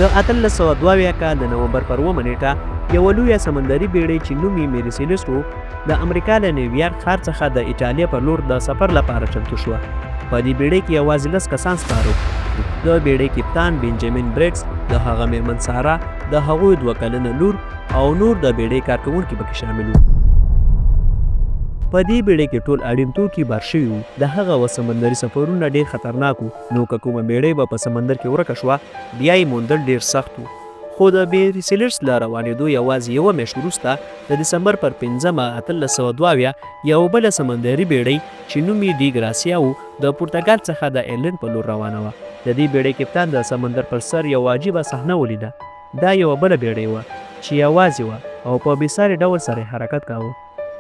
د 1872 کال د نومبر پر اوومه نېټه یوه لویه سمندري بېړۍ چې نوم یې میري سیلسټ و، د امریکا له نیویارک ښار څخه د ایټالیا پر لور د سفر لپاره چمتو شوه. په دې بېړۍ کې یوازې لس کسان سپاره وو. د بېړۍ کپتان بنجامین بریګز، د هغه مېرمن سارا، د هغوی دوه کلنه لور او نور د بېړۍ کارکوونکي پکې شامل وو. په دې بېړۍ کې ټول اړین توکي بار شوي وو. د هغه وخت سمندري سفرونه ډېر خطرناک وو، نو که کومه بېړۍ به په سمندر کې ورکه شوه، بیا یې موندل ډېر سخت وو. خو د میري سیلرز له روانېدو یوازې یوه میاشت وروسته، د دسمبر پر پنځمه، 1872، یوه بله سمندري بېړۍ چې نوم یې ډي ګراسیا و، د پرتګال څخه د ایرلنډ په لور روانه وه. د دې بېړۍ کپتان د سمندر پر سر یوه عجیبه صحنه ولیده. دا یوه بله بېړۍ وه چې یوازې وه او په بېساري ډول سره یې حرکت کاوه.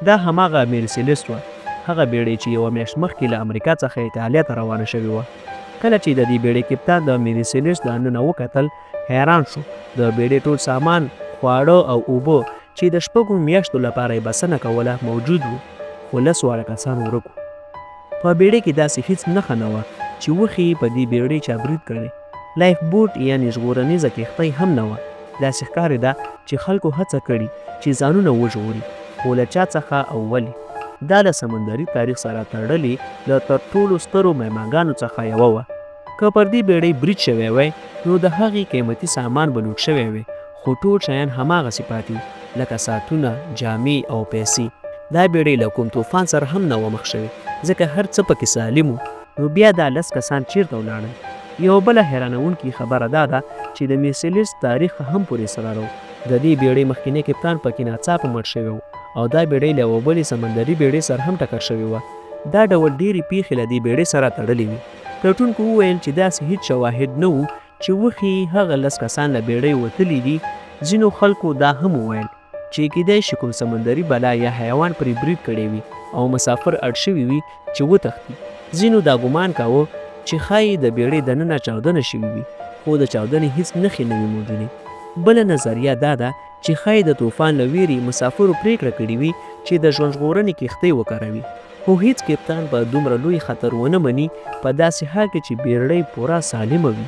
دا هماغه میري سیلسټ وه، هغه بېړۍ چې یوه میاشت مخکې له امریکا څخه ایټالیا ته روانه شوې وه. کله چې د دې بېړۍ کپتان د میري سیلسټ له ننه وکتل، حیران شو. د بېړۍ ټول سامان، خواړه او اوبه چې د شپږو میاشتو لپاره یې بسنه کوله، موجود وو، خو لس واړه کسان ورک وو. په بېړۍ کې داسې هېڅ نښه نه وه چې وښيي په دې بېړۍ چا برید کړی. لایف بوټ یعنې ژغورنیزه کښتۍ هم نه وه. داسې ښکارېده چې خلکو هڅه کړې چې ځانونه وژغوري، خو له چا څخه او ولې؟ دا له سمندري تاریخ سره تړلې له تر ټولو سترو معماګانو څخه یوه وه. که پر دې بېړۍ برید شوی وای، نو د هغې قیمتي سامان به لوټ شوی وای، خو ټول شیان هماغسې پاتې وو، لکه ساعتونه، جامې او پیسې. دا بېړۍ له کوم توفان سره هم نه وه مخ شوې، ځکه هر څه پکې سالم وو. نو بیا دا لس کسان چېرته ولاړل؟ یوه بله حیرانوونکې خبره دا ده چې د میرسیلیس تاریخ هم پورې اسرار و. د دې بېړۍ مخکینی کپتان پکې ناڅاپه مړ شوی و او دا بېړۍ له یوه بلې سمندري بېړۍ سره هم ټکر شوې وه. دا ډول ډېرې پېښې له دې بېړۍ سره تړلې وې. پلټونکو وویل چې داسې هیڅ شواهد نه وو چې وښيي هغه لس کسان له بېړۍ وتلي دي. ځینو خلکو دا هم وویل چې کیدای شي کوم سمندري بلا یا حیوان پرې برید کړی وي او مسافر اړ شوي وي چې وتښتي. ځینو دا ګومان کاوه چې ښايي د بېړۍ دننه چاودنه شوې وي، خو د چاودنې هیڅ نښې نه وې موجودې. بله نظریه دا ده چې ښايي د توفان له وېرې مسافرو پرېکړه کړې وي چې د ژوند ژغورنې کښتۍ وکاروي. خو هیڅ کپتان به دومره لوی خطر ونه مني، په داسې حال کې چې بېړۍ پوره سالمه وي.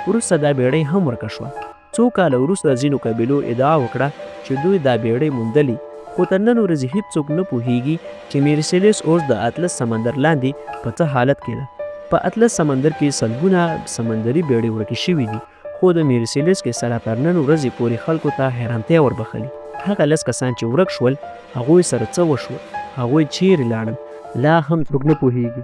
وروسته دا بېړۍ هم ورکه شوه. څو کاله وروسته ځینو قبیلو ادعا وکړه چې دوی دا بېړۍ موندلې، خو تر نن ورځې هیڅوک نه پوهیږي چې میرسیلیس اوس د اطلس سمندر لاندې په څه حالت کې ده. په اطلس سمندر کې سلګونه سمندري بېړۍ ورکې شوې دي، خو د میرسیلیس کیسه لا تر نن ورځې پورې خلکو ته حیرانتیا وربخښلې. هغه لس کسان چې ورک شول، هغوی سره څه وشول، هغوی چیرې لاړل، لا هم څوک نه پوهیږي.